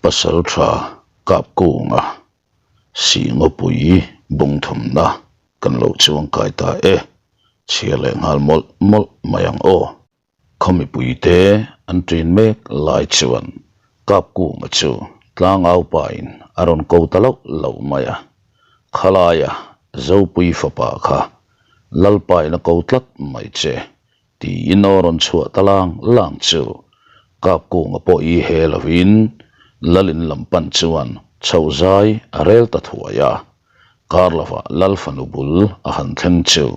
Pasaltha Kapkunga Sihngawpui bungthumna kan lo chuangkai ta e, chhiar leh nghal mawlh mawlh mai ang aw. Khaw mipuite an ṭin mek lai chuan Kapkunga chu tlangau pain a rawn ko ta loh loh mai a, Khalaia Zopui fapa kha Lalpain a ko tlat mai che Tiin aw rawn chhuah ta lang lang chu Kapkunga pawh i he lovin Lalin lam pan chuan chhoh zai a rel ta thuai a, kar lovah Lal fanu bul a han thleng chu,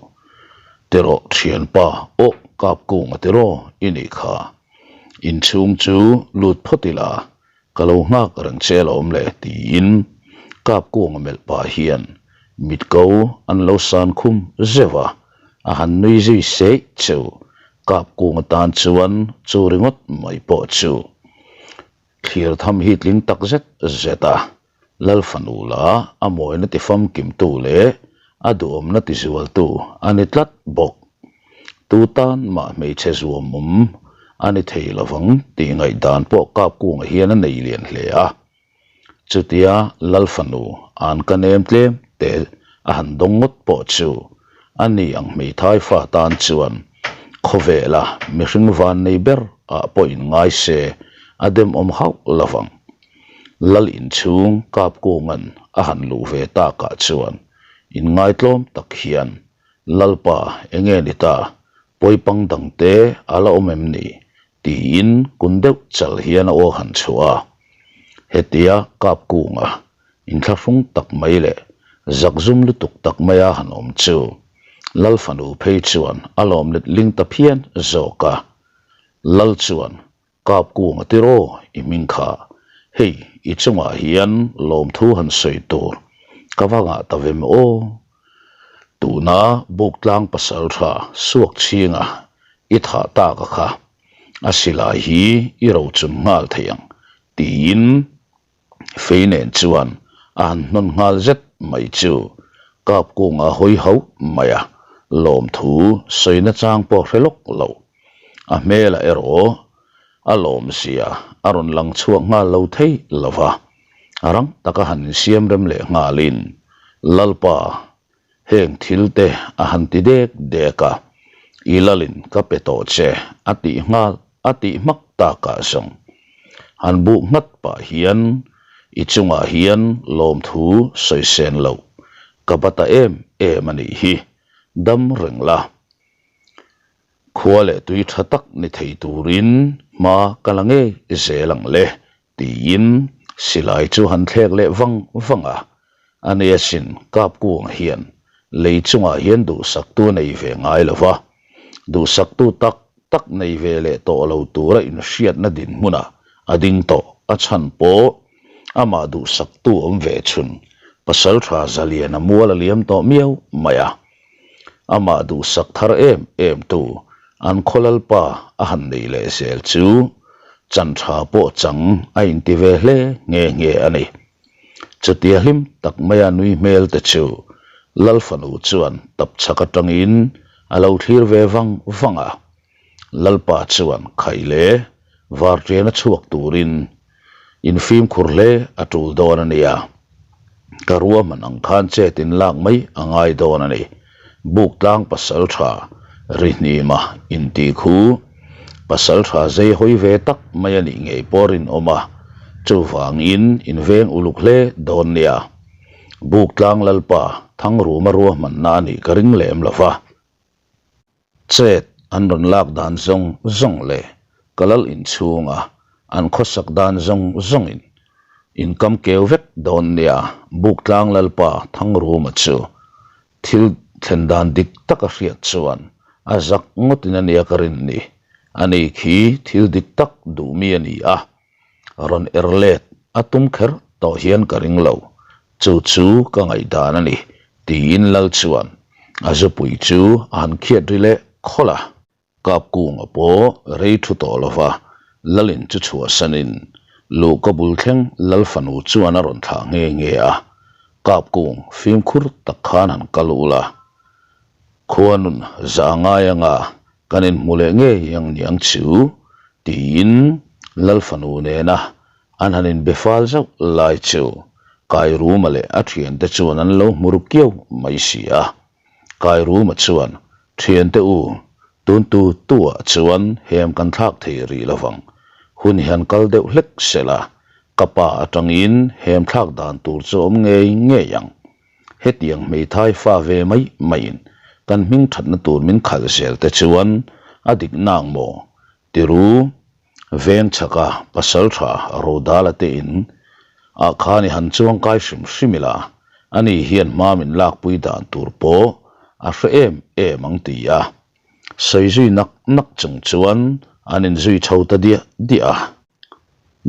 Tirawh thianpa aw Kapkunga tiraw i nih kha, inchhung chu lut phawt ila Ka lo nghak reng che alawm le tiin Kapkunga melh pah hian mit ko an lo san khum zeuh a, a han nui zui seih chu Kapkunga tan chuan chu ringawt mai pawh chu thlir tham hi tling tak zet zet a, Lal fanu la a mawina ti famkimtu leh a duhawmna ti zualtu a ni tlat bawk. Tu tan mah hmeichhe zuamawm a ni thei lovang tih ngaihdan pawh Kapkunga hian a nei lian hle a. Chutia Lal fanu an ka nem tlem te a han dawng ngawt pawh chu a ni ang hmeithai fa tan chuan khawvela mihring van nei ber ah pawh in ngai se a demawm hauh lovang. Lal inchhung Kapkunga'n a han luh ve takah chuan inngaitlawm tak hian Lalpa, enge ni ta? Pawipang dangte a la awm em ni? tiin kun deuh chal hian a aw han chhuah a. Hetia Kapkunga inthlahrung tak mai leh zakzum lutuk tak maia han awm chu Lal fanu phei chuan a lawm let ling ta phian zawk a. Lal chuan Kapkung a ti raw i hming kha, hei i chungah hian lawmthu han sawi tur ka va ngah ta vem aw. Tuna Buktlang pasal tha suak chhinga i thah tak a kha, a silai hi i rochun nghal thei ang tiin Fei nen chuan a han hnawn nghal zet mai chu Kapkunga hawi hauh mai a, lawmthu sawi nachang pawh hre lawk lo. A hmelah erawh a lawmzia a rawn lang chhuak nghal lo thei lo va, a rang taka han insiam rem leh nghalin Lalpa Heng thil te a han ti dek dek a, I lalin ka pe tawh che a tih nghal a tih hmak takah zawng. Han buh nghat pah hian i chungah hian lawmthu sawi sen loh ka ba ta em em a nih hi, dam reng la. Khua leh tui tha tak ni thei turin hma ka la ngei zel ang le Tiin silai chu han thlek leh vang vang a, a ni asin Kapkunga hian lei chungah hian duhsaktu nei ve ngai lo va, duhsaktu tak tak nei ve leh tawh lo tura inhriatna dinhmunah a ding tawh a chhan pawh amah duhsaktu awm ve chhun Pasaltha Zaliana mual a liam tawh miau mai a. Amah duhsak thar em em tu an khaw lalpa a han nei leh zel chu chan tha pawh chang a inti ve hle nghe nghe a ni. Chutia hlim tak maia nui hmel te chu Lal fanu chuan tapchhak atangin a lo thlir ve vang vang a. Lalpa chuan khaih leh varṭian a chhuak turin infimkhur hle a ṭul dawn a nia. Ka ruahman ang khan chet in lak mai a ngai dawn a ni. Buktlang pasalṭha Rihnima intih khu pasalṭha zei hawi ve tak mai a nih ngei pawh rinawm a, chuvangin inveng uluk hle dawn nia. Buktlang Lalpa Thangruma ruahmanna a nih ka ring lem lo va. Chet an rawn lak dan zawng zawng leh ka lal inchhunga an khawsak dan zawng zawngin inkam keu vek dawn nia Buktlang Lalpa Thangruma chu thil thlen dan dik tak a hriat chuan a zak ngawtin a nia ka rin ni. Ani khi thil dik tak duh mi a ni a. Rawn er let a tum kher tawh hian ka ring lo, chu chu ka ngaihdan a ni, tiin Lal chuan a zupui chu a han khiat ri leh khawlh a. Kapkunga pawh rei thu tawh lova Lalin chu chhuahsanin luhka bul thleng Lal fanu chuan a rawn thlah nghe nghe a, Kapkung fimkhur tak khan han kal ula, khuanun za ngai anga Kan inhmu leh ngei ang niang chu, tiin Lal fanu nena An han inbe fal zauh lai chu Kairuma leh a thiante chuan an lo hmu ru kiau mai si a. Kairuma chuan, Thiante u, tun tu tu ah chuan hem kan thlak thei rih lovang. Hun hi han kal deuh hlek sela, ka pa atangin hem thlak dan tur chu awm ngei ngei ang. Hetiang hmeithai fa ve mai maiin kan hming thatna tur min khalh zel te chuan a dik nang maw? Tiru, veng chhaka pasal tha Rodala te in ah khan i han chuang kai hrim hrim ila, ani hian hma min lakpui dan tur pawh a hre em em ang ti a. Sawi zui nak nak chung chuan an inzui chho ta diah diah a.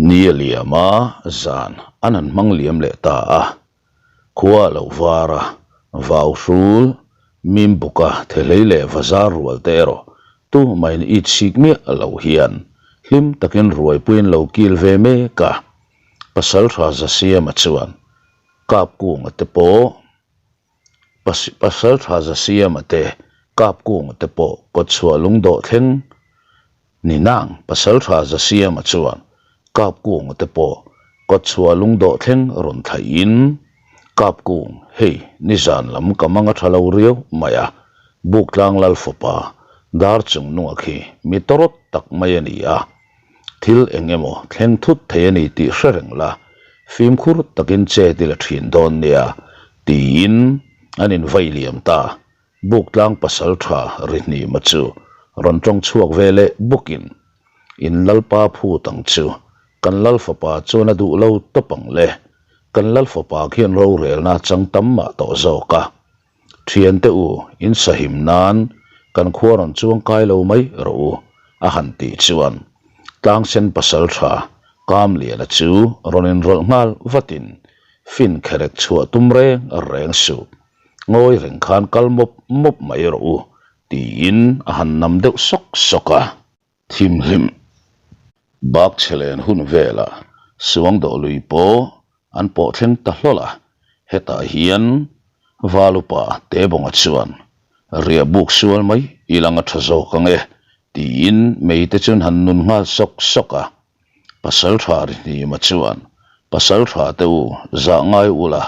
Ni a liam a, zan an han hmang liam leh ta a. Khua a lo var a, vau hrul, mim buka thehlei leh vazar rual te erawh tumahin it chhik miah lo hian hlim takin ruaipuiin lo kil ve mek a. Pasaltha Zasiama chuan Kapkunga te pawh Pasaltha Zasiama te Kapkunga te pawh kawtchhuah lungdawh thleng Ni nang, Pasaltha Zasiama chuan Kapkunga te pawh kawtchhuah lungdawh thleng rawn thlaihin, Kapkung, hei, nizan lam ka mang a tha lo riau mai a, Buktlang Lal fapa dar chung nunga khi mi tawrawt tak mai a ni a, thil eng emaw thleng thut thei a ni tih hre reng la, fimkhur takin chet i la thin dawn nia, tiin an invai liam ta. Buktlang pasal tha Rihnima chu rawn tawng chhuak ve leh bukin, In Lalpa phut ang chu kan Lal fapa chuan a duh lo tawp ang le, kan Lal fapa khian rorelna chang tam mah tawh zawk a. Thiante u, in sahim nan kan khua rawn chuang kai lo mai rawh u, a han tih chuan Tlangsen pasal tha Kamliana chu rawn inrawlh nghal vatin fin kherek chhuah tum reng reng suh. Ngawi reng khan kal mawp mawp mai rawh u, tiin a han nam deuh sawk sawk a. Thimhlim bak chhe len hun velah Suang dawh lui pawh an pawh thleng ta hlawl a, hetah hian Valupa Tebawnga chuan riah buk sual mai i lang a tha zawk ang e, tiin meite chuan han nun nghal sawk sawk a. Pasal tha ri hnima chuan, Pasal tha te u, zah ngai ula,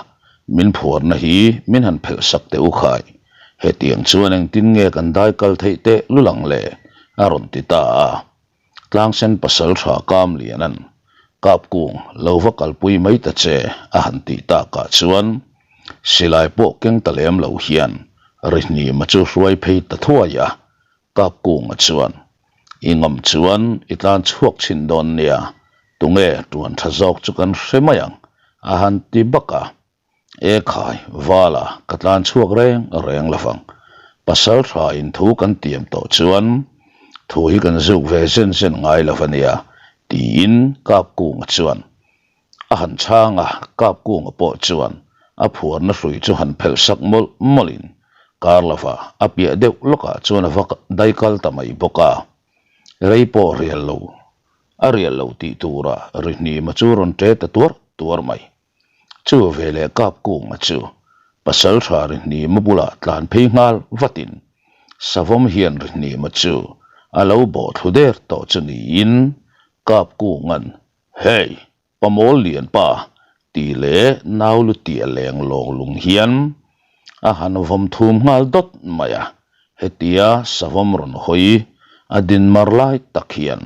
min phuarna hi min han phelh sak teh u khai. Hetiang chuan engtin nge kan dai kal theih teh lul ang le? a rawn ti ta a. Tlangsen pasal tha Kamliana'n, Kapkung, lo va kalpui mai ta che, a han tih takah chuan silai pawh keng ta lem lo hian ri hnima chu hruai phei ta thuai a. Kapkunga chuan, I ngam chuan i tlan chhuak chhin dawn nia, tunge tuan tha zawk chu kan hre mai ang, a han ti bak a. E khai, Vala, ka tlan chhuak reng reng lovang. Pasal tha in thu kan tiam tawh chuan thu hi kan zuk ve zen zen ngai lo a nia, tiin Kapkunga chuan A han chhang a, Kapkunga pawh chuan a phuarna hrui chu han phelh sak mawlh mawlhin kar lova a piah deuh lawkah chuan a va dai kal ta mai bawk a. Rei pawh rial lo, a rial lo tih tura Rihnima chu rawn ṭe ta tuar tuar mai. Chu veleh Kapkunga chu Pasalṭha Rihnima bulah tlan phei nghal vatin Savawm hian Rihnima chu a lo bawh thlu der tawh chu niin Kapkunga'n Hey! Pamawl lian pa tih leh nau lu tia leng lawng lung hian a han vawm thum nghal dawt mai a, hetia savawm rawn hawi a din mar lai tak hian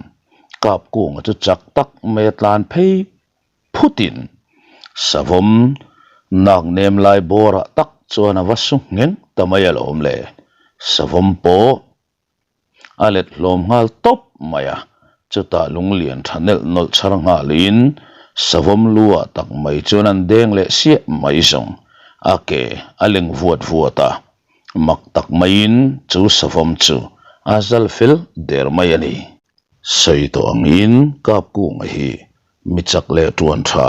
Kapkunga chu chak tak mai a tlan phei phutin savawm nak nem lai bawrah tak chuan a va su ngheng ta mai alawm le, savawm pawh A let hlawm nghal tawp mai a, chutah lunglian tha nelh nawlh chhar nghalin savawm lu ah tak mai chuan an deng leh siah mai zawng a ke a leng vuat vuat a, mak tak maiin chu savawm chu a zal fel der mai a ni. Sawi tawh angin Kapkunga hi Mi chak leh tuan tha,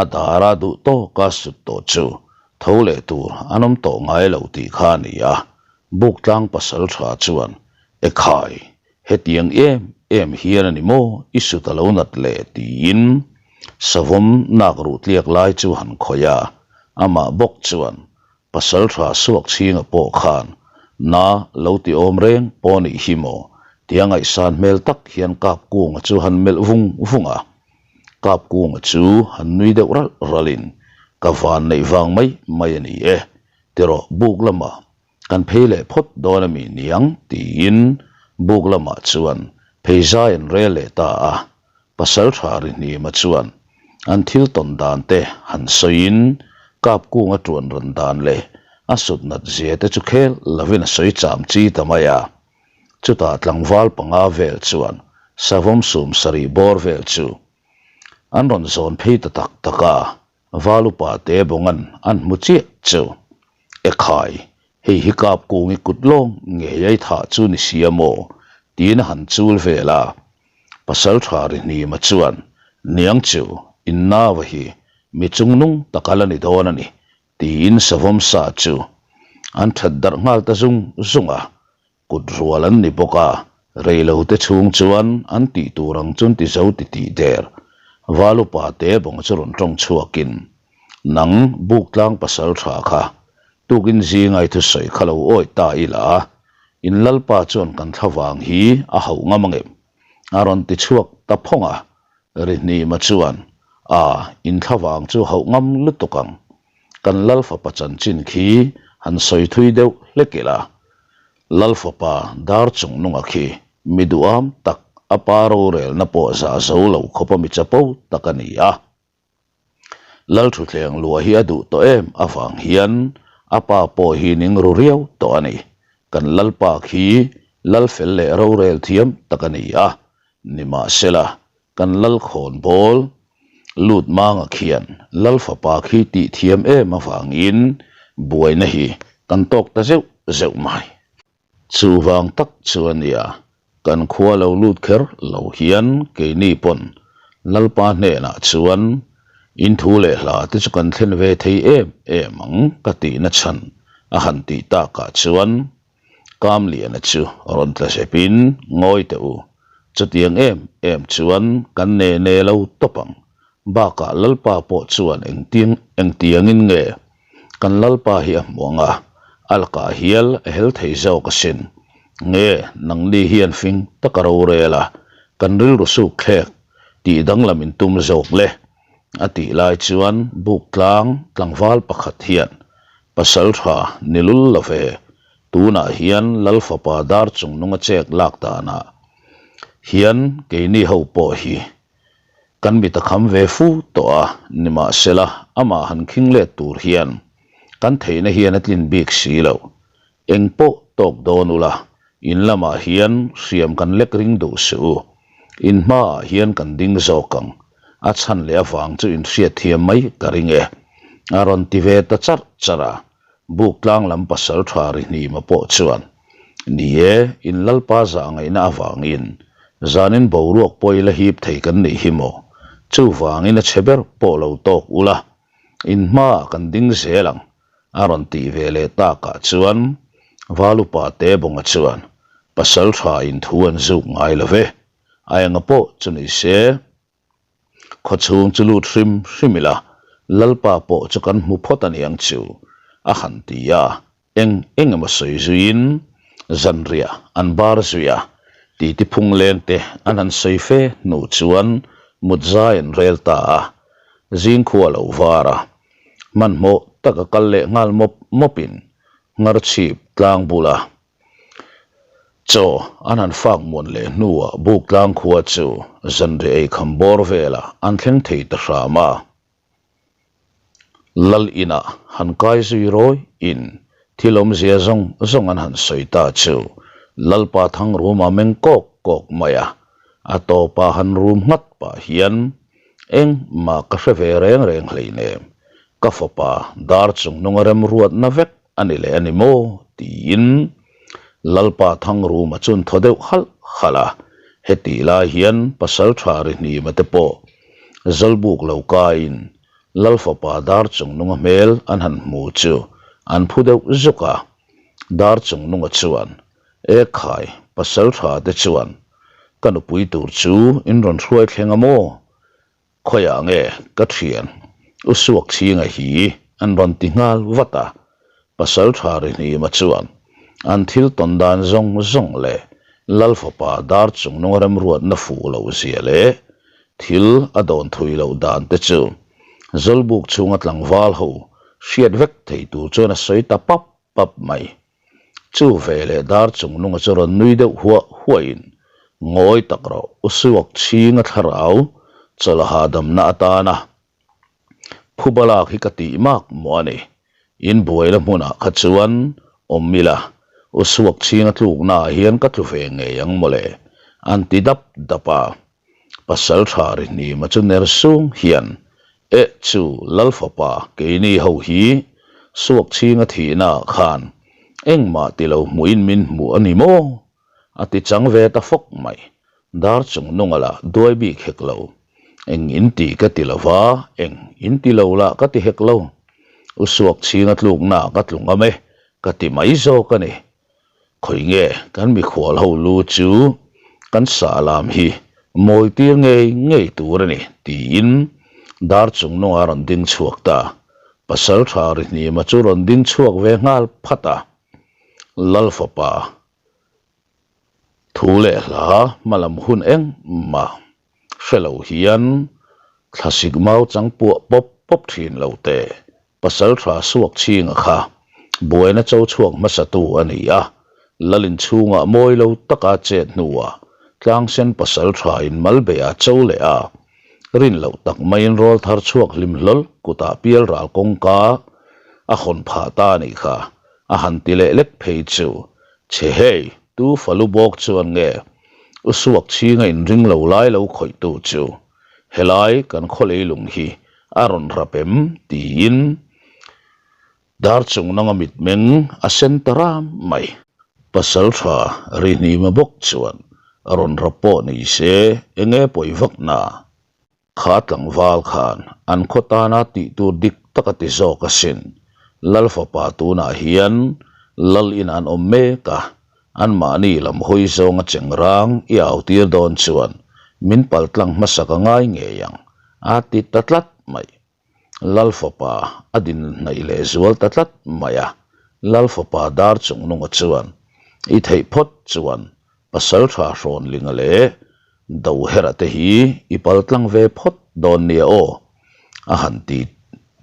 a dara duh tawka sut tawh chu tho leh tur an awm tawh ngai lo tih kha a ni a. Buktlang pasal tha chuan, Ekhai, hetiang em em hian a ni maw i sut a lo nat le? tiin savawm nak ruh tliak lai chu han khawih a, amah bawk chuan Pasal tha suak chhinga pawh khan na lo ti awm reng pawh nih hi maw tia ngaihsan hmel tak hian Kapkunga chu han melh vung vung a. Kapkunga chu han nui deuh ralh ralhin, Ka van neih vang mai mai a ni e, tirawh buk lamah kan phei leh phawt dawn a mi niang tiin buk lamah chuan phei zai an rel leh ta a. Pasaltha Rihnima chuan an thil tawn dan te han sawiin Kapkunga tuan rawn dan leh a sut nat zia te chu khel lovin a sawi cham chi ta mai a. Chutah tlangval panga vel chuan savawm sum sarih bawr vel chu an rawn zawn phei ta tak tak a, val upa te bawngan an hmu chiah chu. Ekhai, hei hi Kapkungi kut lawng ngei ai thah chu ni sia maw? tiin a han chul vel a. Pasaltha Rihnima chuan, Niang chu, innava hi mi chungnung tak a la ni dawn a ni, Tiin savawm sa chu an that darh nghal ta zung zung a, kut rual an ni bawk a, reilo te chhung chuan an tih tur ang chu an ti zo ti tih der. Valupa te bawng chu rawn tawng chhuakin, Nang Buktlang pasal tha kha, tukin zingai thusawi kha lo awi ta ila, in lalpa chuan kan thlavang hi a hauh ngam angem? A rawn ti chhuak ta phawng a, Rihnima chuan, A, in thlavang chu hauh ngam lutuk ang. Kan Lalfapa chanchin khi han sawi thui deuh hlek ila. Lalfapa dar chung nunga khi mi duham tak, a pa rorelna pawh zah zo lo khawpa mi chapo tak a ni a. Lalthuthleng luah hi a duh tawh em avang hian a pa pawh hi ning ru riau tawh a ni. Kan Lalpa khi Lalfel leh rorel thiam tak a ni a, nimahsela kan Lalkhawn bawl lut manga khian Lalfapa khi tih thiam em avangin buaina hi kan tawk ta zeuh zeuh mai. Chuvang tak chu a nia, kan khua lo lut kher lo hian keini pawn Lalpa hnenah chuan in thu leh hla te chu kan thlen ve thei em em ang ka tihna chhan a han tih takah chuan Kamliana chu rawn tla zepin ngawi teh u, chutiang em em chuan kan ne ne lo tawp ang, bakah Lalpa pawh chuan engtin engtiangin nge Kan Lalpa hi a hmu ang a, a lakah hial a hel thei zawk asin. Nge, nangni hian fing tak a rorel a, kan rilru suk thlek tih danglam in tum zawk le? A tih lai chuan buk tlang tlangval pakhat hian, Pasal tha ni lul lo ve, tunah hian Lal fapa dar chung nunga chek lak danah hian keini ho pawh hi Kan mit a kham ve fu tawh a, nimahsela amah han khing let tur hian kan theihna hian a tlin bik si lo. Eng pawh tawk dawn ula, in lamah hian hriam kan lek ring duh suh u. In hmaah hian kan ding zawk ang, a chhan leh avang chu in hriatthiam mai ka ring e, a rawn ti ve ta charh charh a. Buk tlang lam pasal tha ri hnima pawh chuan, Ni e, in Lalpa zah ngaihna avangin zanin boruak pawh i la hip thei kan nih hi maw? Chuvangin a chhe ber pawh lo tawk ula, in hmaah kan ding zel ang, a rawn tih ve leh takah chuan Valupa Tebonga chuan, Pasal tha in thu an zuk ngai lo ve, a enga pawh chu ni se, Khawchhung chu lut hrim hrim ila, Lalpa pawh chu kan hmu phawt a niang chu, a han ti a, eng eng emaw sawi zuiin zanriah an bar zui a, titi phung leng te an han sawi fe hnu chuan mut zai an rel ta a, zingkhua lo var a, hmanhmawh taka kal leh nghal mawp mawpin Ngarchhip tlang bula Chaw an han fak muan leh hnuah Buktlang khua chu zanriah ei kham bawr velah an thleng thei ta hram a. Lal inah han kai zui rawi in thil awmzia zawng zawng an han sawi ta chu Lalpa Thangruma meng kawk kawk mai a, a tawpah han rum nghat pah hian engmah ka hre ve reng reng hleinem, ka fapa dar chung nunga remruatna vek A ni leh a ni maw? tiin Lalpa Thangruma chuan thaw deuh halh halh a. Hetih lai hian Pasaltha Rihnima te pawh Zawlbuk lo kaiin Lalfapa Darchungnunga hmel an han hmu chu an phu deuh zuk a. Darchungnunga chuan, Ekhai, Pasaltha te chuan ka nupui tur chu in rawn hruai thleng a maw? Khawiah nge ka thian U Suak Chhinga hi an rawn ti nghal vat a, pasal tha ri hnima chuan an thil tawn dan zawng zawng leh Lal fapa dar chung nunga remruatna fuh loh zia leh. Thil a dawn thui loh dan te chu Zawlbuk chhunga tlangval ho hriat vek thei tur chuan a sawi ta pap pap mai. Chu ve leh dar chung nunga chu rawn nui deuh huah huahin ngawi tak rawh u suak chhinga thlarau chawlh hahdamna atana phuba lak hi ka tih mak maw a ni. In buaina hmunah kha chuan awm ila u suak chhinga tluknaah hian ka tlu ve ngei ang mawle an ti dap dap a. Pasal tha ri hnima chu ner sung hian, Eh chu Lal fapa keini ho hi suak chhinga thihna ah khan engmah ti lo hmuhin min hmuh a ni maw? A ti chang ve ta fawk mai. Dar chung nunga lah duai bik hek lo. Eng in ti ka ti lo va, eng in ti lo lah ka ti hek lo. U suak chhinga tlukna ah ka tlu ngam e ka ti mai zawk a ni. Khawi nge kan mikhual ho lu chu kan sah lam hi mawi tir ngei ngei tur a ni tiin dar chung nunga rawn ding chhuak ta. Pasal tha ri hnima chu rawn ding chhuak ve nghal phat a. Lal fapa thu leh hla hmalam hun engmah hre lo hian thlasik mau chang puah pawp pawp thin lo teh. Pasal tha suak chhinga kha buaina cho chhuak hmasatu a ni a, Lalin chhungah mawi lo taka chet hnuah Tlangsen pasal tha in malbeih a cho leh a, rin loh tak maiin rawl thar chhuak hlim hlawl kutah pial ral kawngka a hawn phah ta a nih kha a han ti leh lek phei chu che hei tu falu bawk chuan nge u suak chhinga inring lo lai lo khawihtu chu Helai kan khaw leilung hi a rawn rap em? tiin dar chung nanga mitmeng a sen ta ram mai. Pasal tha Rihnima bawk chuan a rawn rap pawh ni se enge pawi vak na? Kha tlangval khan an khaw tana tih tur dik tak a ti zawk asin. Lal fapa tunah hian lal in an awm mek a, Anmahni lam hawi zawnga chengrang i au tir dawn chuan min pal tlang hmasa ka ngai ngei ang, a ti ta tlat mai. Lal fapa a din hnaih leh zual ta tlat mai a, Lal fapa dar chung nunga chuan i theih phawt chuan pasal tha Hrawnlinga leh Dohera te hi i pal tlang ve phawt dawn nia aw, a han ti.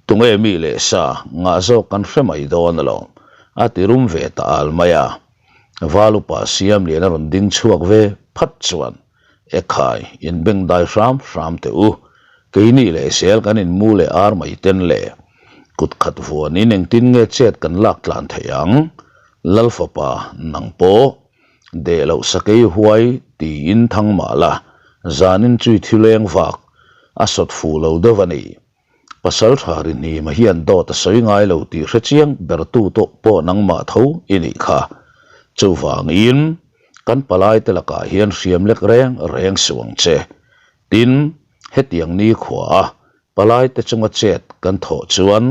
Tunge mi leh sa ngah zawk kan hre mai dawn alawm, a ti rum ve ta al mai a. Valupa Siamlian a rawn ding chhuak ve phat chuan, Ekhai, in bengdai hram hram teh u, keini leh zel kan in mu leh ar mai ten le. Kut khat vuanin engtin nge chet kan lak tlan theih ang? Lal fapa, nang pawh. Deh loh sakei huai tiin thang mah la, zanin chui thileng vak a sawt fuh lo deuh a ni. Pasal tha ri hnima hian dawt a sawi ngai lo tih hre chiang ber tu tawh pawh nangmah tho i nih kha. Chuvangin kan palai te lakah hian hriam lek reng reng suh ang che. Tin, hetiang nikhua a palai te chunga chet kan thawh chuan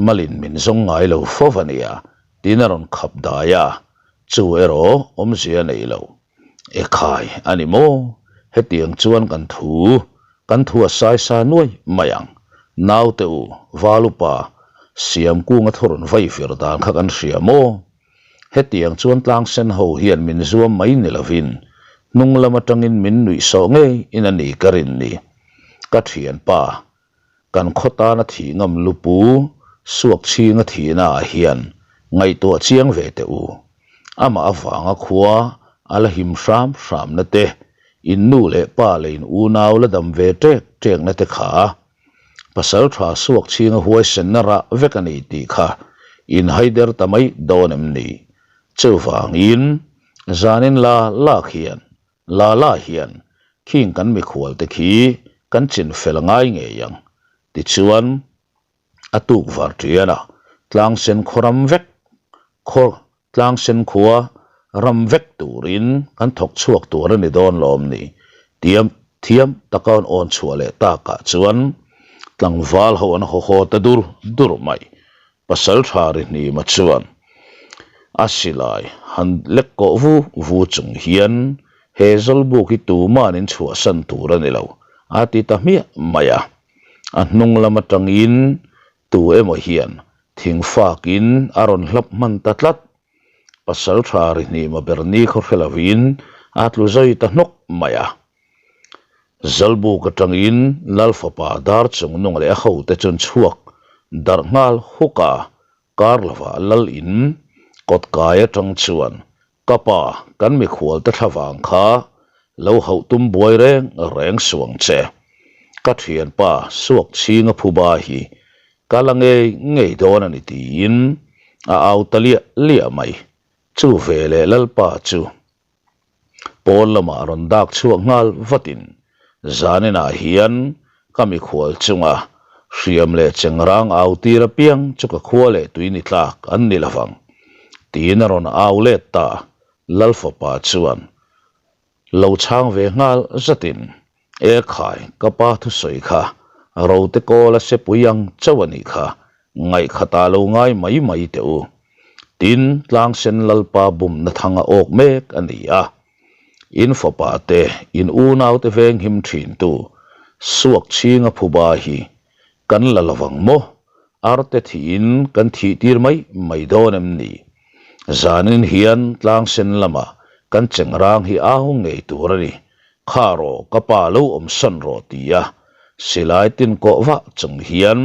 malin min zawng ngai lo fo a nia tiin a rawn khap dai a. Chu erawh awmzia a nei lo. Ekhai a ni maw? Hetiang chuan kan thu, kan thu a saisa nuai mai ang. Naute u, Valupa, Siamkunga thurawn vai vir dan kha kan hria maw? Hetiang chuan tlangsen ho hian min zuam mai ni lovin hnung lam atangin min nuih sawh ngei in a ni ka rin ni. Ka thianpa, Kan khaw tana thih ngam lupu suak chhinga thihna ah hian ngaihtuah chiang ve teh u. Amah avanga khua a la him hram hram na te, in nu leh pa leh in unau la dam ve ṭek ṭek na te kha pasal ṭha suak chhinga huaisenna rah vek a ni tih kha in haider ta mai dawn em ni? Chuvangin zanin la lak hian Lala hian khing kan mikhual te khi kan chin fel ngai ngei ang. Tichuan, a tuk var ṭian a, tlangsen khaw ram vek, khaw tlangsen khua ram vek turin kan thawk chhuak tur a ni dawn lawm ni? Tiam thiam taka an awn chhuah leh takah chuan tlangval ho an haw haw ta dur dur mai. Pasal tha ri hnima chuan a silai han lek kawh vu vu chung hian he zawlbuk hi tuman in chhuahsan tur a ni lo a ti ta hmiah mai a. A hnung lam atangin tu emaw hian thing fakin a rawn hlap hman ta tlat. Pasal tha ri hnima ber ni khaw hre lovin a tlu zai ta hnawk mai a. Zalbuk atangin Lal fapa dar chung nung leh a hote chuan chhuak darh nghal huk a, kar lovah Lal in kawt kai atang chuan Ka pa, kan mikhualte thlavang kha lo hauh tum buai reng reng suang che. Ka thianpa suak chhinga phuba hi ka la ngei ngei dawn a ni tiin a au ta liah liah mai. Chu veleh Lalpa chu pawn lamah rawn dak chhuak nghal vatin zaninah hian ka mikhual chunga hriam leh chengrang au tir apiang chu ka khua leh tui ni tlak an ni lovang tiin a rawn au let ta. Lalfapa chuan lo chhang ve nghal zatin E khai, ka pa thusawi kha rote kawl a sepui ang chauh a nih kha, ngaihkhatah lo ngai mai mai teh u. Tin, Tlangsen Lalpa bumna thang a awk mek a ni a. In fapa te, in unaute venghim thintu suak chhinga phuba hi kan la lovang maw? Arte thihin kan thih tir mai mai dawn em ni? Zanin hian Tlangsen lamah kan chengrang hi au ngei tur a ni. Kha rawh, ka pa lo awm sawn rawh ti a, silai tin kawh vah chung hian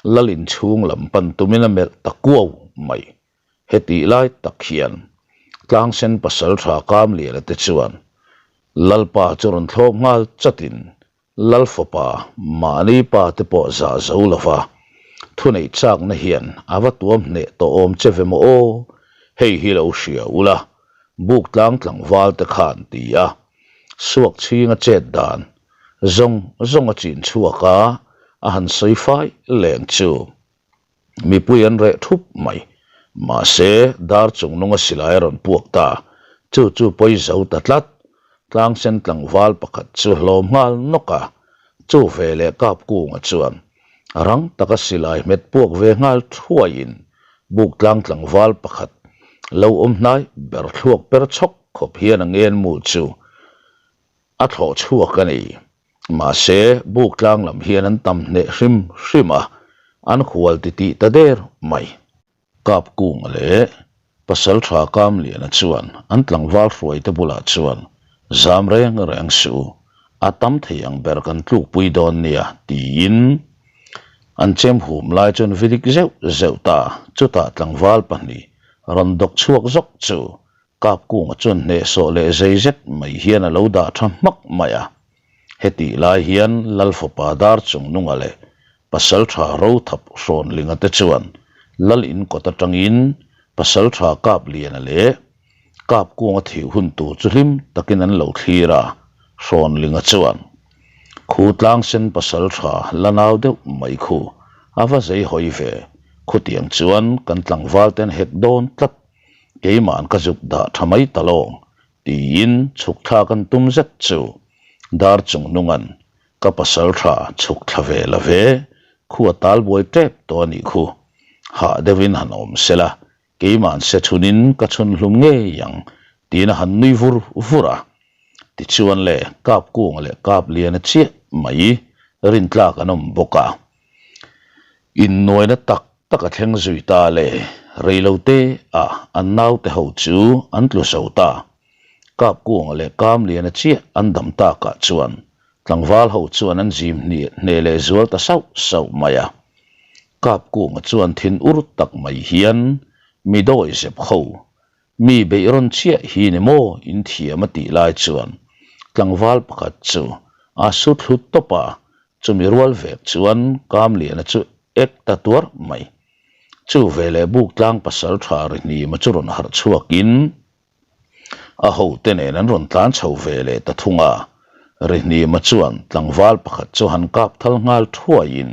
Lal inchhung lam pan tumin a melh ta kuau mai. Hetih lai tak hian Tlangsen pasaltha Kamliana te chuan Lalpa chu rawn thlawp nghal chatin Lal fapa mahni pa te pawh zah zo lova thuneih chakna hian a va tuam hneh tawh awm che ve maw aw, hei hi lo hria ula buk tlang tlangval te khan ti a, suak chhinga chet dan zawng zawng a chin chhuak a, a han sawi fai leng chu. Mipui an reh thup mai. Mahse, dar chung nunga silai a rawn puak ta. Chu chu pawi zo ta tlat. Tlangsen tlangval pakhat chu hlawm nghal nawk a. Chu ve leh kap kunga chuan rang taka silai hmet puak ve nghal thuaiin buk tlang tlangval pakhat lo awm hnai ber thluak per chhawk khawp hian a ngen mu chu a thlawh chhuak a ni. Mahse, buk tlang lam hian an tam hneh hrim hrim a, an hual titih ta der mai. Kap Kunga leh Pasaltha Kamliana chuan an tlangval hruaite bulah chuan zam reng reng suh u, a tam thei ang ber kan tlukpui dawn nia tiin an chem hum lai chuan vilik zeuh zeuh ta. Chutah tlangval pahnih rawn dawk chhuak zawk chu Kapkunga chuan hnehsawh leh zei zet mai hian a lo dah tha hmak mai a. Hetih lai hian Lal fapa dar chung nunga leh Pasaltha Rothap Hrawnlinga te chuan Lal in kawt atangin Pasaltha Kapliana leh Kapkunga thih hun tur chu hlim takin an lo thlir a, Hrawnlinga chuan Khu tlangsen Pasaltha la nau deuh mai khu a va zei hawi ve, khutiang chuan kan tlangval ten hek dawn tlat Keima'n ka zuk dah tha mai ta lawng, tiin chhuk thla kan tum zet chu dar chung nunga'n ka pasal tha chhuk thla ve la ve, khu a tal buai tep tawh a nih khu. Hah deuhin han awm se la, keima'n se chhunin ka chhun hlum ngei ang, tiin a han nui vur vur a. Tichuan le, kap kunga leh kap liana chiah mai rintlak an awm bawk a. Innuaina tak tak a thleng zui ta le, reilote ah an naute ho chu an tlu zo ta. Kapkunga leh Kamliana chiah an dam takah chuan tlangval ho chuan an zim hne leh zual ta sauh sauh mai a. Kapkunga chuan thin ur tak mai hian mi dawi zep ho, mi beih rawn chiah hi ni maw in thiam a tih lai chuan tlangval pakhat chu a su thlu tawp a, Chumi rual vek chuan Kamliana chu ek ta tuar mai. Chu veleh buk tlang pasal tha ri hnima chu rawn harh chhuakin a hote nen an rawn tlan chho ve leh ta thung a. Ri hnima chuan tlangval pakhat chu han kap thal nghal thuaiin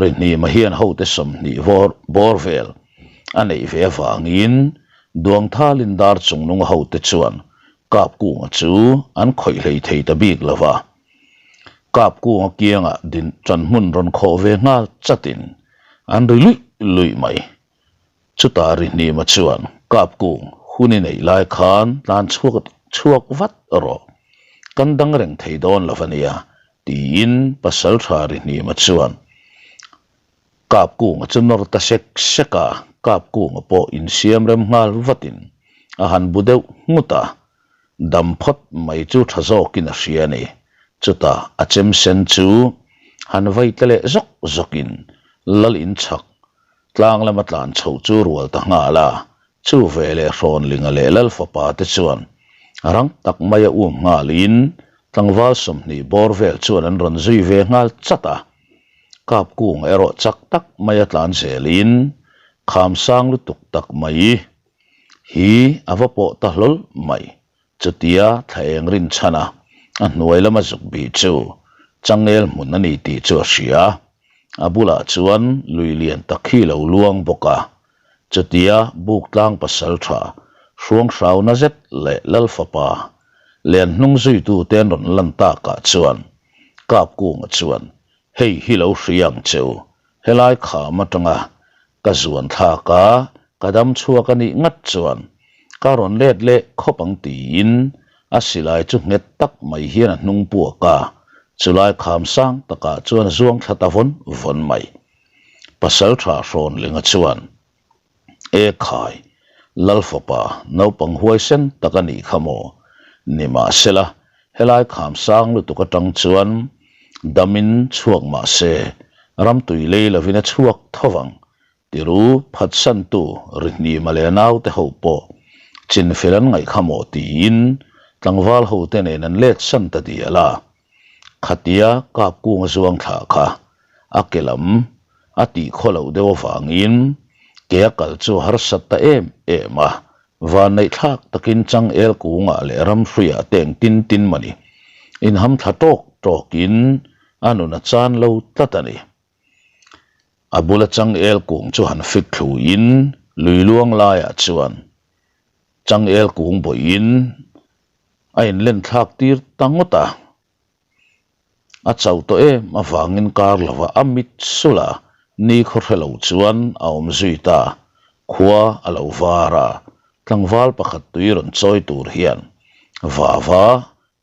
ri hnima hian hote 20 bawr vel a neih ve avangin Duangthalin dar chungnunga hote chuan Kapkunga chu an khawih hlei thei ta bik lo va. Kap kunga kiangah din tan hmun rawn khawh ve nghal chatin an ri luih luih mai. Chutah ri hnima chuan kap kung hun i neih lai khan tlan chhuak chhuak vat rawh. Kan dang reng thei dawn lo a nia tiin pasaltha ri hnima chuan kap kunga chu nawr ta sek sek a, kap kunga pawh insiam rem nghal vatin a han bu deuh nghut a. Dam phawt mai chu tha zawkin a hria a ni. Chutah a chem sen chu han vai tle leh zawk zawkin lal in chhak tlang lama tlan chhoh chu rual ta nghal a. Chu ve leh Hrawnlinga leh lal fapa te chuan rang tak maia um nghalin tlangval 20 bawr vel chuan an rawn zui ve nghal chat a. Kap kung erawh chak tak maia tlan zelin kham sang lutuk tak mai hi a va pawh ta hlawl mai. Chutia thla eng rin chhan a, a hnuai lama zuk bih chu changel hmun a ni tih chu a hria. A bulah chuan lui lian tak hi lo luang bawk a. Chutia buk tlang pasal tha, hruang hrauna zet leh lal fapa len hnung zuitute an rawn lan takah chuan Kapkunga chuan, Hei hi lo hria ang che u, helai kham atanga Ka zuan thlak a, ka dam chhuak a nih ngat chuan ka rawn let leh khawp ang tiin a silai chu nghet tak mai hian a hnung puak a, chulai kham sang takah chuan a zuang thla ta vawn vawn mai. Pasaltha Hrawnlinga chuan, E khai, Lal fapa naupang huaisen tak a nih kha maw? Nimahsela, helai kham sang lutuk atang chuan Damin chhuak mah se, ramtui lei lovin a chhuak tho vang. Tiru phatsantu Rihnima leh naute ho pawh chinfel an ngaih kha maw tiin tlangval hote nen an let san ta dial a. Khatia kap kung a zuang thlah kha a ke lam a tih khaw loh deuh avangin ke a kal chu a harsat ta em em a. Vanneih thlak takin changel kungah leh ramhruiah te eng tin tin mawni inham thla tawk tawkin a nun a chan lo tlat a ni. A bula changel kung chu han fik thluin lui luang laiah chuan changel kung bawhin a inlen thlak tir ta ngawt a. A chauh tawh em avangin kar lova a mit sulh a, ni khaw hre lo chuan a awm zui ta. Khua a lo var a, tlangval pakhat tui rawn chawi tur hian vava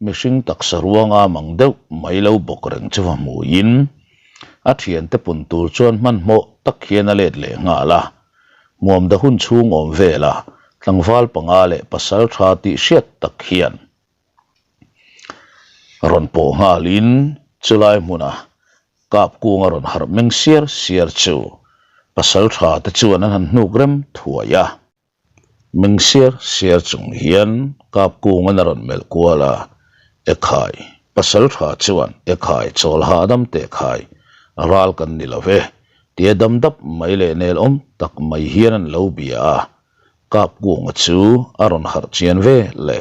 mihring taksa ruanga mang deuh mai lo bawk reng chu va hmuin a thiante pun tur chuan hmanhmawh tak hian a let leh nghal a. Hmuamda hun chhung awm vela tlangval panga leh pasal tha tih hriat tak hian Rawn pawh nghalin chulai hmuna kap kunga rawn harh meng siar siar chu pasal tha te chuan an han hnuk rem thuai a. Meng siar siar chung hian kap kungan a rawn melh kual a, Ekhai, pasal tha chuan Ekhai chawl hahdam teh khai, ral kan ni lo ve, tia dam dap mai leh nel awm tak mai hian an lo bia a. Kapkunga chu a rawn harh chian ve le,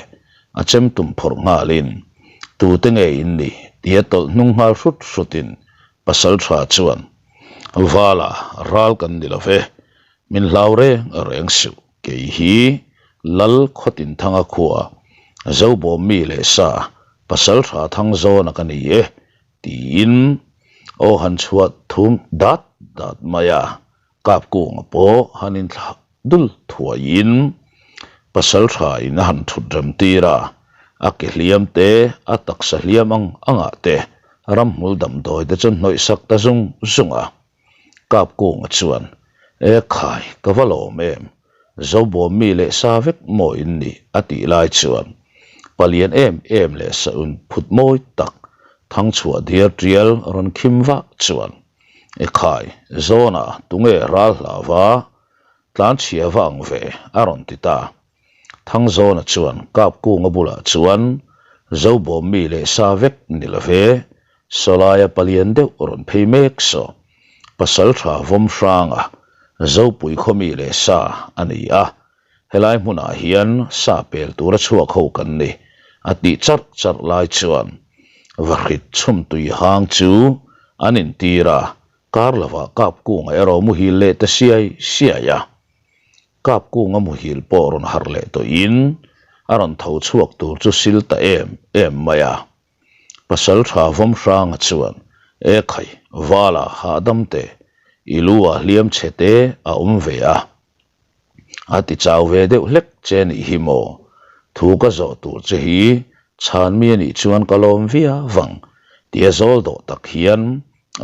a chem tum phawrh nghalin, Tute nge in ni? tia tawlh hnung nghal hrut hrutin Pasaltha chuan, Vala, ral kan ni lo ve, min hlau reng reng suh, kei hi Lal Khawtinthanga khua, Zobawm mi leh sa, Pasaltha Thangzawna ka ni e, tiin aw han chhuah thum dat dat mai a. Kapkunga pawh han inthlah dul thuaiin pasal thain a han thut rem tir a, a ke hliam te, a taksa hliam ang angah te ramhmul damdawi te chu hnawih sak ta zung zung a. Kapkunga chuan, E khai, ka va lawm em, Zobawm mi leh sa vek maw in nih? a tih lai chuan palian em em leh saun phut mawi tak thangchhuah diar tial rawn khim vah chuan, Ekhai, Zawna tunge ral hlauva tlanchhia va ang ve? a rawn ti ta. Thangzawna chuan Kapkunga bulah chuan Zobawm mi leh sa vek ni lo ve, sawlaia palian deuh rawn phei mek saw. Pasaltha Vawmhranga Zopui khaw mi leh sa a ni a, Helai hmunah hian sa pel tura chhuak ho kan ni, a tih charh charh lai chuan vahrit chhum tui hang chu an intir a, kar lovah kap kunga erawh muhil leh ta siai siai a. Kap kunga muhil pawh rawn harh leh tawhin a rawn tho chhuak tur chu sil ta em em mai a. Pasal tha Vawmhranga chuan, E khai, Vala hahdam teh, i lu ah hliam chhe te a awm ve a. A ti chau ve deuh hlek che nih hi maw? Thu ka zawh tur che hi chhan mi anih chuan ka lawm viau vang tia zawl dawh tak hian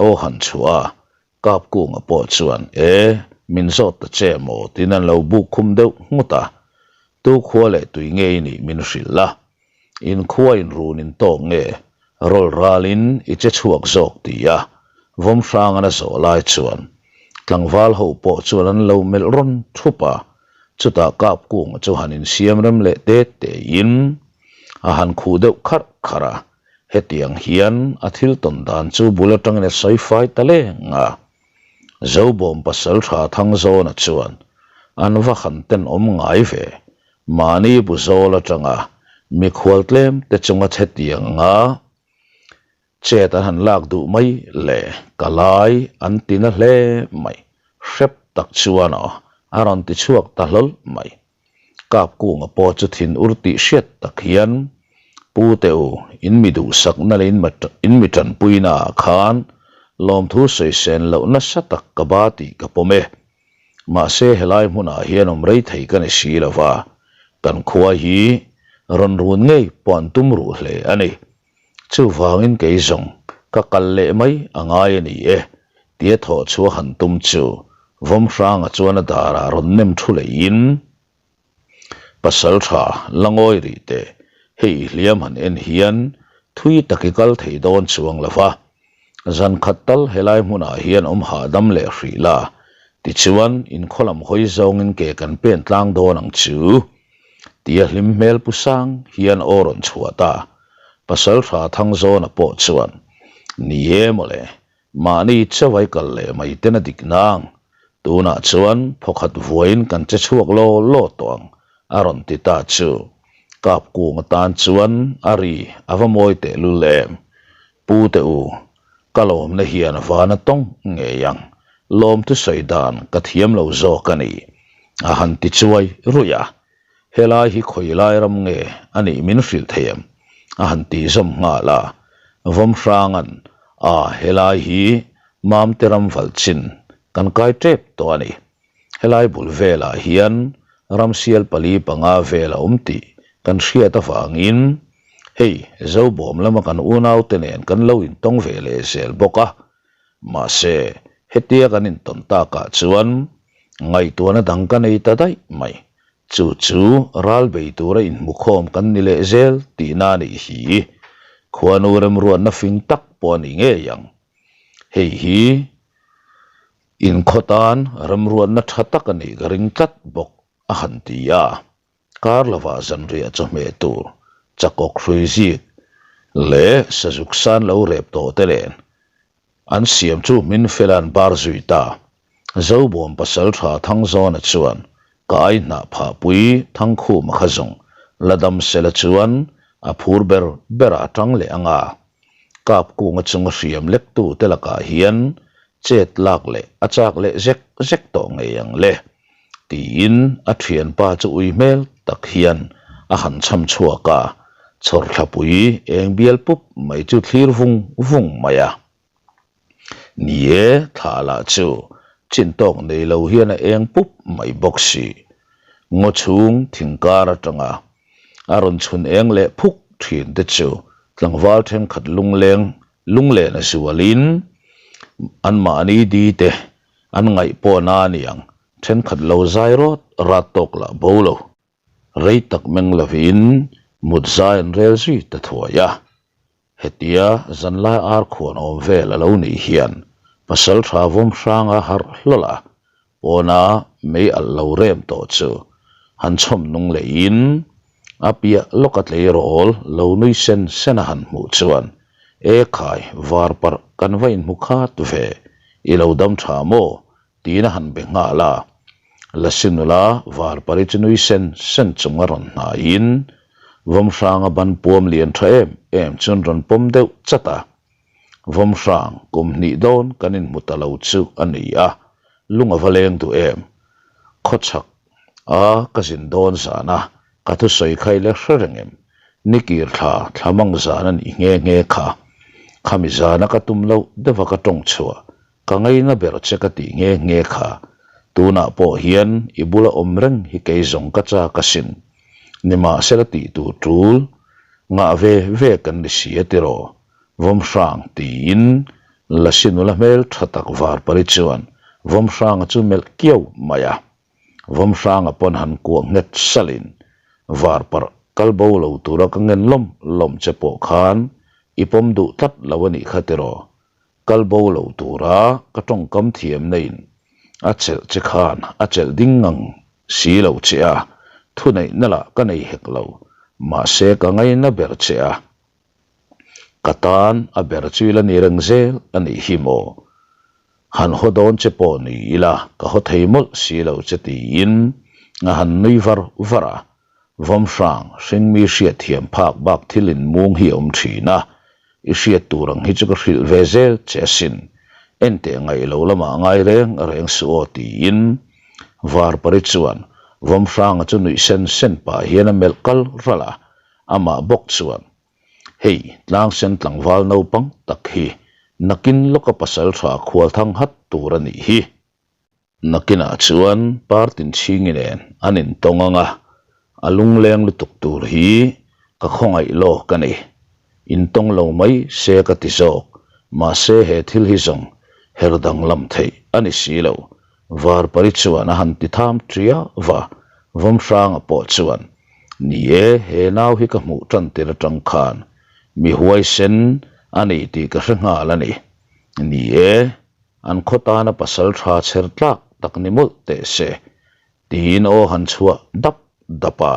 aw han chhuah a, Kapkunga pawh chuan e, min zawt ta che maw tiin an lo buk khum deuh nghut a, tu khua leh tui nge i nih min hrilh la, in khua in run in tawk nge? Rawl ralin i che chhuak zawk ti a, Vawmhrangan a zawh lai chuan tlangval ho pawh chuan an lo melh rawn thup a, chutah Kapkunga chu han insiam rem leh te tein a han khuh deuh kharh kharh a, hetiang hian a thil tawn dan chu bul atangin a sawi fai ta leng a. Zobawm pasaltha Thangzawna chuan an va han tenawm ngai ve Mahni bu zawl atanga mikhual tlem te chunga chhetiang anga chet an han lak duh mai le ka lai an ti na hle mai. Hrep tak chuan aw a rawn ti chhuak ta hlawl mai. Kapkunga pawh chu thin ur tih hriat tak hian Pu te u in mi duhsakna leh in mi tanpuina ah khan lawmthu sawisen loh nasa tak ka ba tih ka pawm e. Mahse helai hmunah hian awm rei thei ka ni si lo va, kan khua hi rawn run ngei pawh an tum ruh hle a ni. Chuvangin kei zawng ka kal leh mai a ngai a ni e, tia thawh chhuah han tum chu Vawmhranga chuan a darah rawn nem thu leiin, Pasal tha la ngawi rih teh, hei i hliam han en hian thui tak i kal thei dawn chuang lo va, zan khat tal helai hmunah hian awm hahdam leh hrih la, tichuan inkhaw lam hawi zawngin ke kan pen tlang dawn ang chu, tia hlim hmel pu sang hian aw rawn chhuah ta. Pasal tha Thangzawna pawh chuan, Ni e mawle, Mahni chauhai kal leh mai ten a dik nang. Tunah chuan phawkhat vuaiin kan che chhuak law law tawh ang, a rawn ti ta chu. Kap kung atan chuan a ri a va mawi tehlul em. Pu te u, ka lawmna hian van a tawng ngei ang. Lawmthu sawi dan ka thiam lo zawk a ni, a han ti chuai ruih a. Helai hi khawi lai ram nge a nih min hrilh thei em? a han tih zawm nghal a. Vawmhranga'n, A, helai hi Mamte ram valh chin kan kai tep tawh a ni. Helai bul velah hian ramsial pali panga vel a awm tih kan hriat avangin hei Zobawm lama kan unaute nen kan lo intawng ve leh zel bawk a. Mahse, hetia kan intawn takah chuan ngaihtuahna dang ka nei ta daih mai. Chu chu ral bei tura inhmukhawm kan ni leh zel tihna a nih hi. Khuanu remruatna fing tak pawh a ni ngei ang. Hei hi inkhaw tan remruatna tha tak a nih ka ring tlat bawk, a han ti a. Kar lovah zanriah chawhmeh tur chakawk hrui zik leh sazuk san lo rep tawh te nen an siam chu hmin fel an bar zui ta. Zobawm pasal tha Thangzawna chuan ka ai hnah phahpui Thangkhuma kha zawng la dam sela chuan a phur ber berah a tang leh ang a. Kap kunga chunga hriam lektu te lakah hian chet lak leh a chak leh zek zek tawh ngei ang le. Tiin a thianpa chu ui hmel tak hian a han chham chhuak a, chhawrthlapui eng bial pup mai chu thlir vung vung mai a. Ni e, thla lah chu chin tawk nei lo hian a eng pup mai bawk si. Ngaw chhung thing kar atanga a rawn chhun eng leh phuk thin te chu tlangval thenkhat lungleng lunglen a zualin anmahni di te An ngaih pawh na a niang, thenkhat lo zai rawt rat tawk lah bo lo. Rei tak meng lovin mut zai an rel zui ta thuai a. Hetia zanlai ar khuan awm vel a lo nih hian pasal tha vawm hranga harh hlawl a, pawna mei alh lo rem tawh chu han chhawm nung lehin A piah lawka tleirawl lo nui sen sen a han hmuh chuan, E khai, var parh kan va inhmu khat ve, i lo dam tha maw? tiin a han be nghal a. Lasi nula var pari chu nui sen sen chung a rawn hnaihin Vawmhranga ban puam lian tha em em chuan rawn pawm deuh chat a. Vawmhrang kum hnih dawn kan inhmu ta lo chu a ni a, lung a va leng duh em? Khawchhak A, ka zin dawn zan a, ka thusawi kha i la hre reng em? Ni kir thla, thla mang zan a nih nghe nghe kha. Khami zana ka tum loh deuh a ka tawng chhuah, ka ngaina ber che ka tih nghe nghe kha. Tunah pawh hian i bula awm reng hi kei zawng ka chak asin. Nimahsela tih tur tul, ngah ve ve kan ni si a tiraw? Vawmhrang tiin Lasi nula hmel tha tak var pari chuan Vawmhranga chu melh kiau mai a. Vawmhranga pawn han kuah nghet salhin var parh kal bo lo tura ka ngen lawm lawm che pawh khan. I pawm duh tlat lo a nih kha tiraw? Kal bo lo tura ka tawngkam thiamna in a chelh che khan a chelh ding ngang si lo che a, thuneihna lah ka nei hek lo, mahse ka ngaina ber che a. Ka tan a ber chu ila ni reng zel a nih hi maw? Han haw dawn che pawh ni ila ka haw thei mawlh si lo che tiin a han nui var var a. Vawmhrang, hringmi hriatthiam phak bak thil inmung hi a awm thin a, i hriat tur ang hi chu ka hrilh ve zel che asin. Enteh ngaih lo lamah ngai reng reng suh aw tiin Varpari chuan Vawmhranga chu nuih sen sen pah hian a melh kal ralh a, amah bawk chuan Hei, tlangsen tlangval naupang tak hi nakin lawka pasal tha khual thang hat tur a nih hi. Nakinah chuan partin chhingi nen an intawng ang a, a lungleng lutuk tur hi ka khawngaih lawk a ni. Intawng lo mai se ka ti zawk, mahse he thil hi zawng her danglam theih a ni si lo. Varpari chuan a han ti tham ṭia va, Vawmhranga pawh chuan, Ni e, he nau hi ka hmuh ṭan tir aṭang khan mi huaisen a ni tih ka hre nghal a ni. Ni e. An khaw tana pasal tha chher tlak tak ni mawlh teh se, tiin aw han chhuah dap dap a.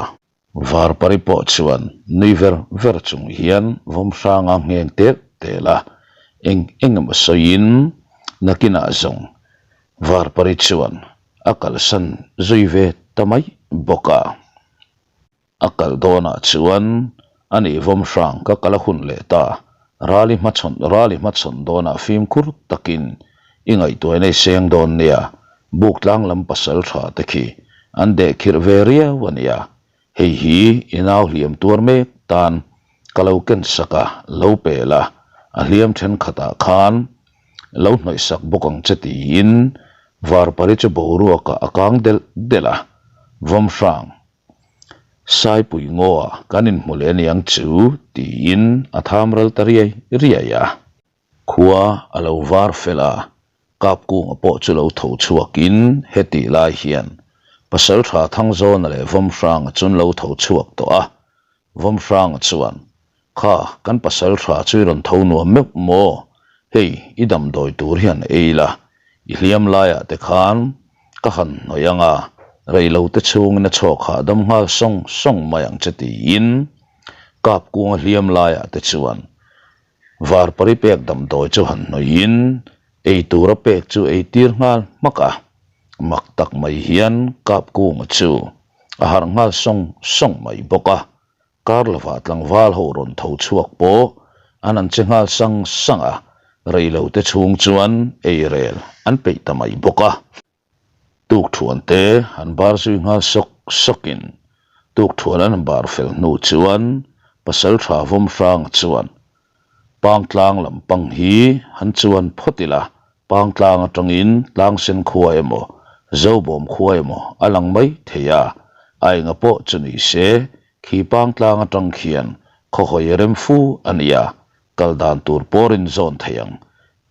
Varpari pawh chuan nui ver ver chung hian Vawmhranga ngheng tel tel a, eng eng emaw sawiin nakinah zawng Varpari chuan a kalsan zui ve ta mai bawk a. A kal dawnah chuan a nih vawm hrang ka kal a hun leh ta. Rali hmachhawn Rali hmachhawn dawnah fimkhur takin i ngaihtuaina i seng dawn nia, buk tlang lam pasal tha te khi an deh khirh ve riau a nia. Hei hi i nau hliam tuar mek tan ka lo ken sak a, lo pel a, a hliam thenkhatah khan lo hnawih sak bawk ang che tiin Varpari chu boruakah a kang delh delh a, vawm hrang Saipui ngaw kan inhmu leh aniang chu tiin a tham ral ta riai riai a. Khua a lo var fel a, Kapkunga pawh chu lo tho chhuakin hetih lai hian Pasaltha Thangzawna leh Vawmhranga chu an lo tho chhuak tawh a. Vawmhranga chuan Kha, kan pasal tha chu i rawn tho nuam meuh maw? Hei, i damdawi tur hian ei la, i hliam laiah te khan ka han hnawih ang a, reilo te chhungin a chhawk hahdam nghal sawng sawng mai ang che tiin Kapkunga hliam laiah te chuan Varpari pek damdawi chu han hnawihin ei tura pek chu ei tir nghal hmak a, mak tak mai hian Kapkunga chu a harh nghal sawng sawng mai bawk a. Kar lovah tlangval ho rawn tho chhuak pawh an an che nghal sang sang a, reilo te chhung chuan ei rel an peih ta mai bawk a. Tukthuan te an bar zui nghal sawk sawkin tukthuan an bar fel hnu chuan Pasaltha Vawmhranga chuan Pangtlang lam pang hi han chuan phawt ila, Pangtlang atangin Tlangsen khua emaw, Zobawm khua emaw a lang mai thei a, a enga pawh chu ni se, khi Pangtlang atang khian khawhawi rem fu a nia, kal dan tur pawrin zawn thei ang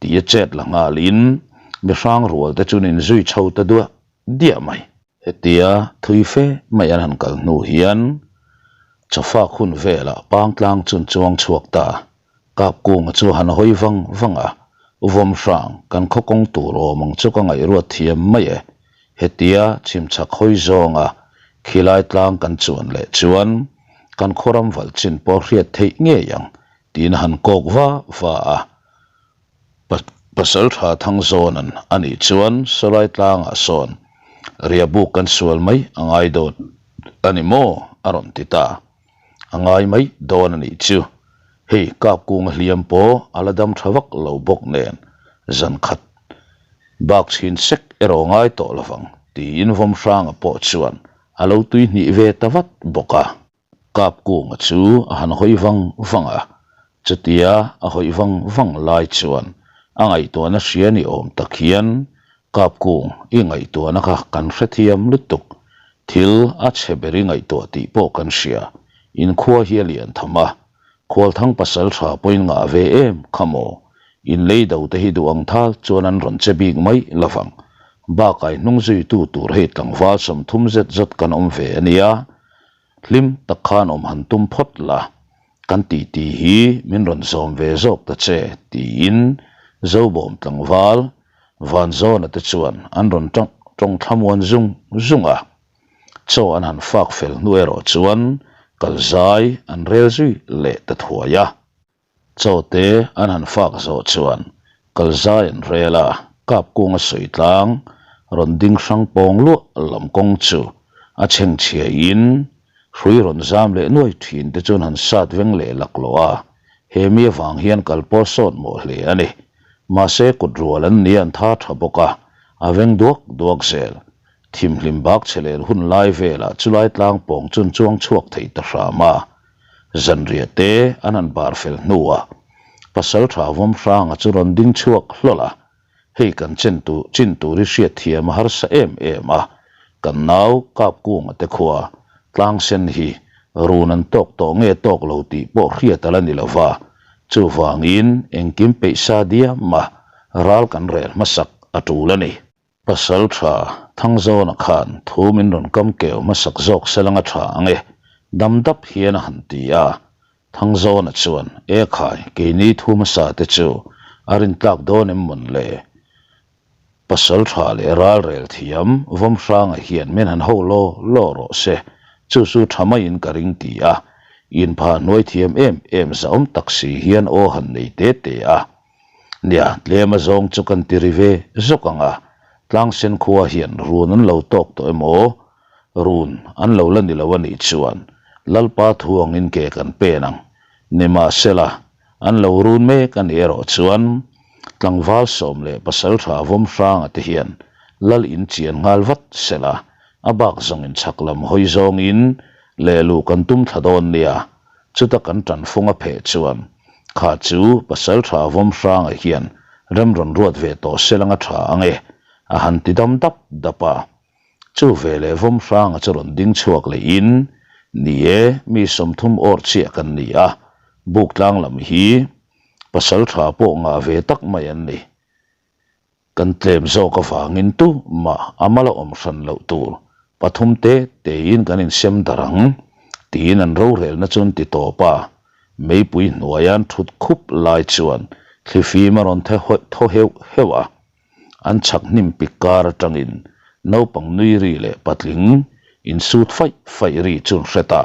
tih a chet la nghalin mi hrang rual te chuan inzui chho ta duah diah mai. Hetia thui fe mai an han kal hnu hian chawfak hun velah Pangtlang chun chuang chhuak ta. Kapkunga chu han hawi vang vang a, Vawm hrang kan khaw kawng tur awm ang chu ka ngaihruat thiam mai e. Hetia chhimchhak hawi zawnga khilai tlang kan chuan leh chuan kan khaw ram valh chin pawh hriat theih ngei ang tiin a han kawk va va a. Pasal tha thang zawnan a nih chuan sawlai tlangah sawn riahbuk kan sual mai a ngai dawn a ni maw? a rawn ti ta. A ngai mai dawn a nih chu. Hei Kapkunga hliam pawh a la dam tha vak lo bawk nen zan khat bak chhin sek erawh ngai tawh lovang tiin Vawmhranga pawh chuan a lo tuihnih ve ta vat bawk a. Kapkunga chu a han hawi vang vang a, chutia a hawi vang vang lai chuan a ngaihtuahna hria ni awm tak hian Kapkung i ngaihtuahna kha kan hrethiam lutuk, thil a chhe ber i ngaihtuah tih pawh kan hria, inkhua hi a lian tham a, Khualthang pasal tha pawhin ngah ve em kha maw? In lei do te hi duh ang thal chuan an rawn che bik mai lovang. Bakah i hnung zuitu tur hei tlangval 30 zet zawt kan awm ve a nia. Hlim tak khan awm han tum phawt la. Kan titi hi min rawn zawm ve zawk ta che, tiin Zobawm tlangval Vanzawna te chuan an rawn tawng thlamuan zung zung a. Chaw an han fak fel hnu erawh chuan kalzai an rel zui leh ta thuai a. Chaw te an han fak zawh chuan kalzai an rel a, kap kunga sawi tlang rawn ding hrang pawng luah lam kawng chu a chhengchhia in hrui rawn zam leh nuai thin te chuan han sat veng leh laklawh a, he mi avang hian kal pawh sawt mawh hle a ni. Mahse kut rual an ni an tha tha bawk a, a veng duak duak zel. Thimhlim bak chhe lel hun lai velah chulai tlang pawng chun chuang chhuak thei ta hram a. Zanriah te an han bar fel hnuah pasal tha vawm hranga chu rawn ding chhuak hlawl a, hei kan chen tur chin tur hi hriat thiam a harsa em em a, kan nau kap kunga te khua tlang sen hi run an tawk tawh nge tawk lo tih pawh hriat a la ni lova, chuvangin engkim peih sa diam a ral kan rel hmasak a tul a ni. Pasal tha Thangzawna khan thu min rawn kam keu hmasak zawk selanga tha ang e, dam dap hian a han ti a. Thangzawna chuan, E khai, keini thu hmasa te chu a rintlak dawn em mawn le? Pasal tha leh ral rel thiam Vawmhranga hian min han ho law law rawh se, chu chu tha maiin ka ring ti a. Inpha hnuai thiam em em zahawm tak si hian aw han nei te te a. Nia, tlem a zawng chu kan ti ri ve zawk ang a, Tlangsen khua hian run an lo tawk tawh emaw, run an lo la ni lo a nih chuan Lalpa thu angin ke kan pen ang. Nimahsela, an lo run mek a nih erawh chuan tlangval sawm leh pasaltha vawm hranga te hian Lal in chian nghal vat sela, a bak zawngin chhak lam hawi zawngin lehluh kan tum thla dawn nia, Chuta kan ṭanfung a pheh chuan, Kha chu Pasalṭha Vawmhranga hian rem rawn ruat ve tawh se langa ṭha ang e, a han ti dam dap dap a. Chu veleh Vawmhranga chu rawn ding chhuak lehin, Ni e, mi 30 awr chiah kan ni a, buk tlang lam hi Pasalṭha pawh ngah ve tak mai an ni. Kan tlem zawk avangin tu mah a mal a awm hran loh tur pathum te tein kan insem darh ang, tiin an rorelna chu an ti tawp a. Meipui hnuaia an thut khup lai chuan thlifim a rawn thaw heuh heuh a. An chhak hnim pik kar atangin naupang nui ri leh patling insut faih faih ri chu an hre ta.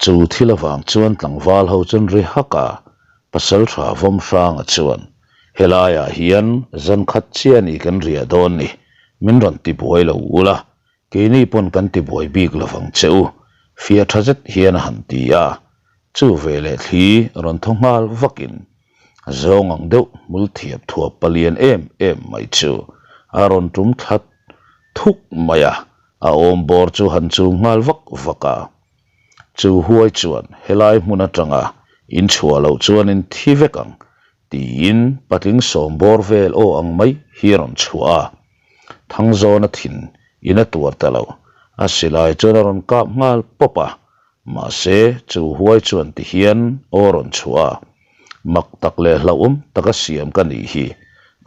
Chu thil avang chuan tlangval ho chuan ri hak a, Pasaltha Vawmhranga chuan, Helaiah hian zan khat chiah ni kan riah dawn ni, min rawn ti buai lo ula, keini pawn kan ti buai bik lovang che u, fiah tha zet hian a han ti a. Chu veleh thli rawn thaw nghal vakin, zawng ang deuh hmul thiap thuap palian em em mai chu a rawn tum thla thuk mai a, A awm bawr chu han chum nghal vak vak a. Chu huai chuan helai hmun atanga in chhuah loh chuan in thi vek ang tiin patling sawm bawr vel aw ang mai hi a rawn chhuah a. Thangzawna thin in a tuar ta lo, a silai chuan a rawn kap nghal pawp a. Mahse, chu huai chuan ti hian aw rawn chhuah a, Mak tak leh hlauhawm taka siam ka nih hi,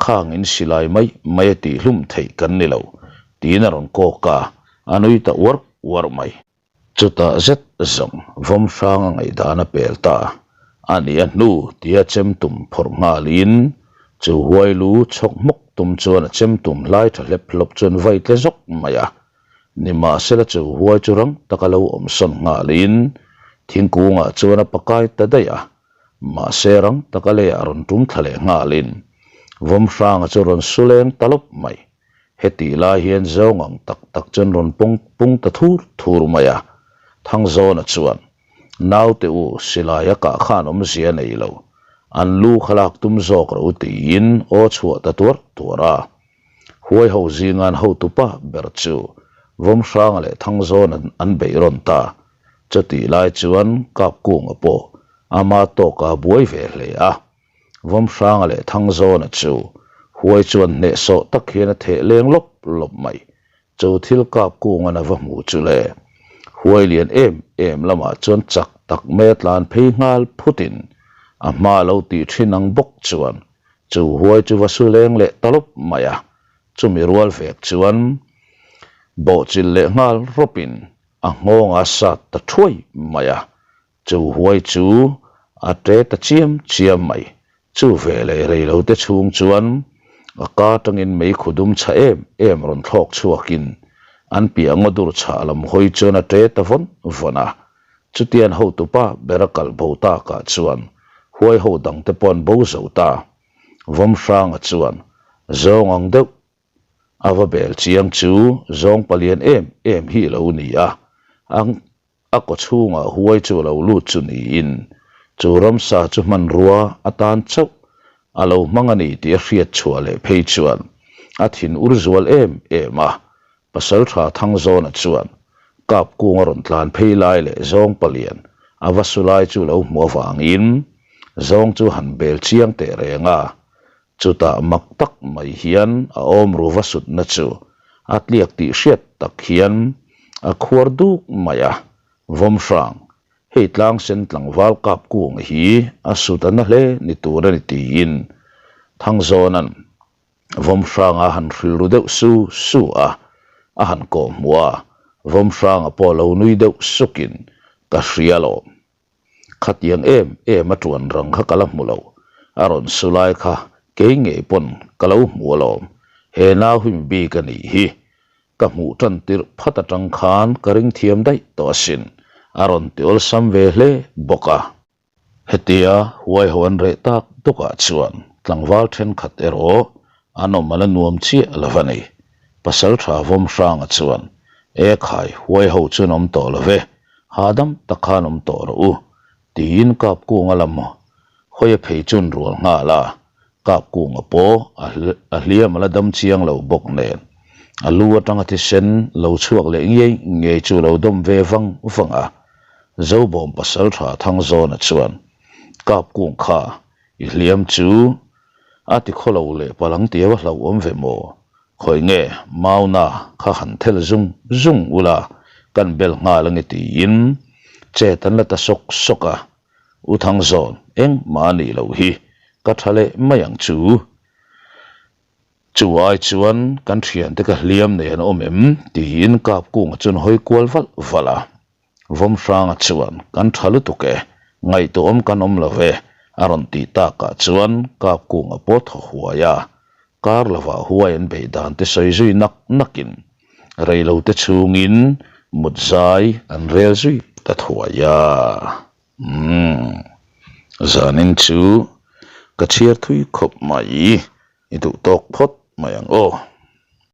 khang in silai mai mai a tihhlum theih kan ni lo, tiin a rawn kawk a, a nui ta uar uar mai. Chutah zet zawng vawm hrang a ngaihdan a pel ta a nih a hnu tia chem tum phawrh nghalin chu huai lu chhawk hmawk tum chuan a chem tum hlai tha hlep hlawp chuan vai tle zawk mai a. Nimahsela chu huai chu rang taka lo awm sawn nghalin thingkungah chuan a pakai ta daih a, mahse rang taka leiah rawn tum thla leh nghalin Vawmhranga chu rawn su leng ta lawp mai. Hetih lai hian zawng ang tak tak chuan rawn pawng pung ta thur thur mai a, Thangzawna chuan, Naute u, silai a kah khan awmzia nei lo, an lu kha lak tum zawk rawh u tiin aw chhuah ta tuar tuar a. Huai ho zingan hotupa ber chu Vawmhranga leh Thangzawna an beih rawn ta. Chutih lai chuan Kapkunga pawh ama tawka buai ve hle a. Vawmhranga leh Thangzawna chu huai chuan hnehsawh tak hian a theh leng lawp lawp mai. Chu thil Kapkunga'n a va hmu chu le. Huai lian em em lamah chuan chak tak mai a tlan phei nghal phutin a hma lo tih thin ang bawk chuan Chu huai chu va su leng leh ta lawp mai a, chumi rual vek chuan bawhchilh leh nghal rawpin a nghawng a sat ta thuai mai a, chu huai chu A ṭe ta chiam chiam mai. Chu veleh reilote chhung chuan a ka atangin meikhu dum chha em em rawn thlawk chhuakin an piah ngaw dur chhah lam hawi chuan a ṭe ta vawn vawn a. Chutian hotupa bera kalh bo takah chuan huai ho dangte pawh an bo zo ta. Vawmhranga chuan zawng ang deuh a va bel chiang chu zawng palian em em hi lo ni a, a kaw chhungah huai chu a lo lut chu niin chu ramsa chu hmanrua atan chauh a lo hmang a ni tih a hriat chhuah leh phei chuan a thin ur zual em em a, Pasaltha Thangzawna chuan kap kung a rawn tlan phei lai leh zawng palian a va su lai chu lo hmu avangin zawng chu han bel chiang teh reng a, chutah mak tak mai hian a awm ru va sutna chu a tliak tih hriat tak hian a khuar duk mai a, Vawmhrang, hei tlang sen tlangval kap kung hi a sut a na hle ni tur a ni tiin Thangzawna'n Vawmhranga han hrilru deuh su su a, a han kawh hmuh a, Vawmhranga pawh lo nui deuh sukin ka hria lawm. Khatiang em em a tuan rang kha ka la hmu lo, a rawn su lai kha kei ngei pawn ka lo hmu alawm, he nau hi mi bik a nih hi, ka hmuh tan tirh phat atang khan ka ring thiam daih tawh asin, a rawn ti awlsam ve hle bawk a. Hetia huaiho an reh tak dawkah chuan tlangval thenkhat erawh an awm a la nuam chiah lo va ni. Pasaltha Vawmhranga chuan, E khai, huaiho chu an awm tawh lo ve, hahdam tak khan awm tawh rawh u, tiin Kapkunga lam hawi a phei chun rual nghal a. Kapkunga pawh a hliam a la dam chiang lo bawk nen, a lu atanga thisen lo chhuak leh ngei ngei chu lo dawm ve vang vang a. Zobawm pasaltha Thangzawna chuan, Kapkung kha, i hliam chu a ti khaw lo leh palang tia va hlauhawm ve maw? Khawi nge Mauna kha han thel zung zung ula, kan bel nghal ange tiin chet an la ta sawk sawk a. U Thangzawn, engmah a nih loh hi, ka tha leh mai ang chu. Chu ai chuan kan thiante ka hliam nei an awm em? tiin Kapkunga chuan hawi kual valh valh a. Vawmhranga chuan, Kan tha lutuk e, ngaihtuahawm kan awm lo ve, a rawn tih takah chuan Kapkunga pawh thaw huai a, kar lovah huai an beih dan te sawi zui nak nakin reilote chhungin mut zai an rel zui ta thuai a. Umm, zanin chu ka chhiar thui khawp mai, i duh tawk phawt mai ang aw.